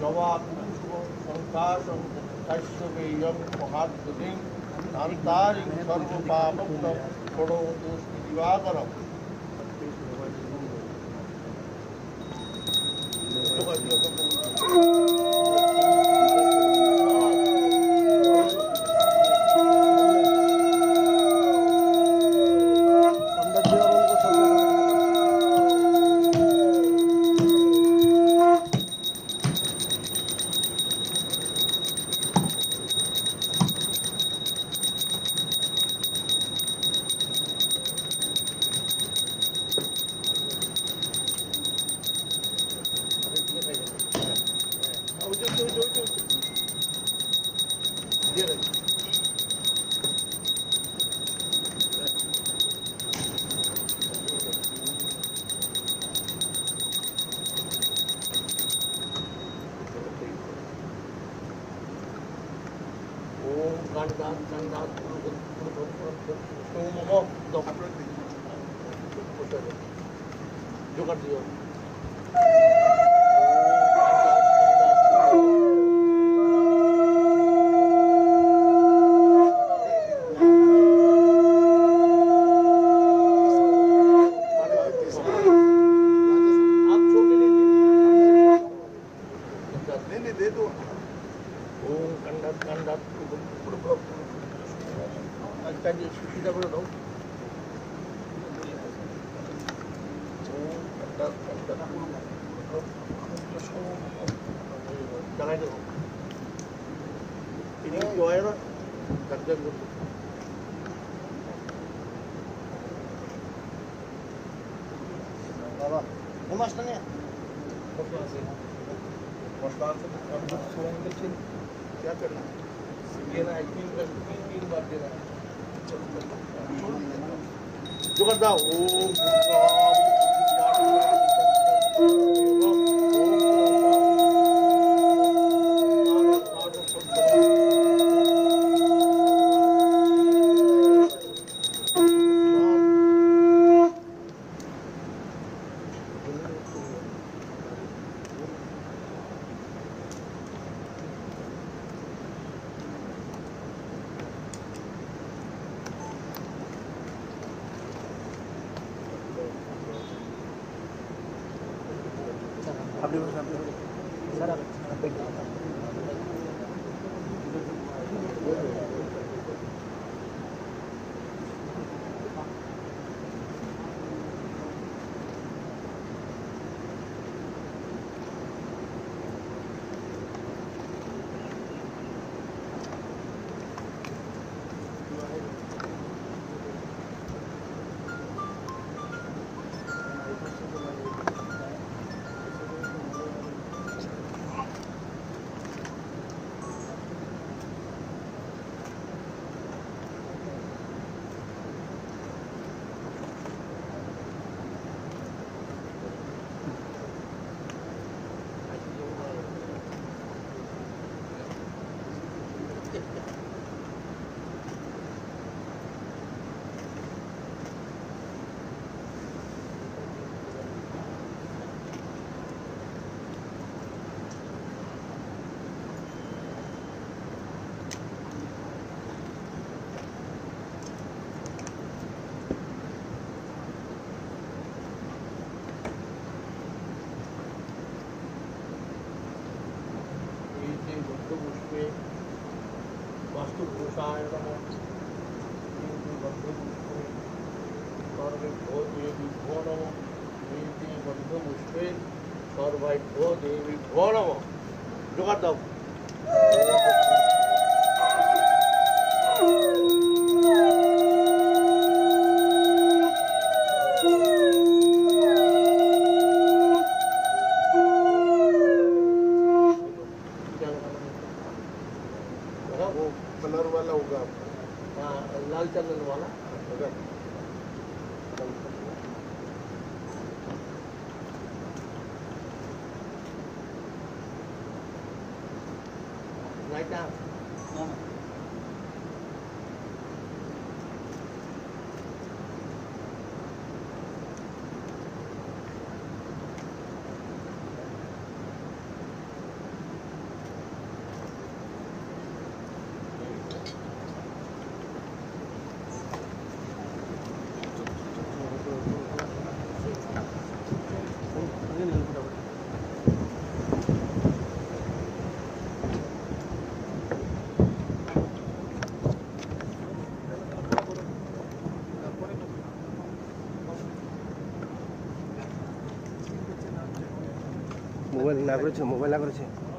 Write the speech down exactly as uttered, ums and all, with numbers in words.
Navakumutsukam sankasam tasya veyyam mahadgatiṃ. Dantariṃ sarvapāpakam pranamāmi Divakāraṃ. Om Gandat, Gandat, Om Gandat. Jogar diyo. Nini de tu. Om Gandat, Gandat. Acha, ye sida bolo do. Om Gandat, Gandat. Jalai do. Ini jual lah. Gandat. Baba, namaste ne? Namaste. Kya karna? Ye na ek din ka, teen, teen baar dena hai. Jogar dao. Om. Iti buddho pushpe vastu purushaya namo. Iti buddho pushpe sarvebhyo devebhyo namo. Iti buddho pushpe sarvebhyo devebhyo namo. Jogar dao. वो कलर वाला होगा आपका। हाँ, लाल चंदन वाला। होगा। रायता। Mobile nagro se, mobile nagro se.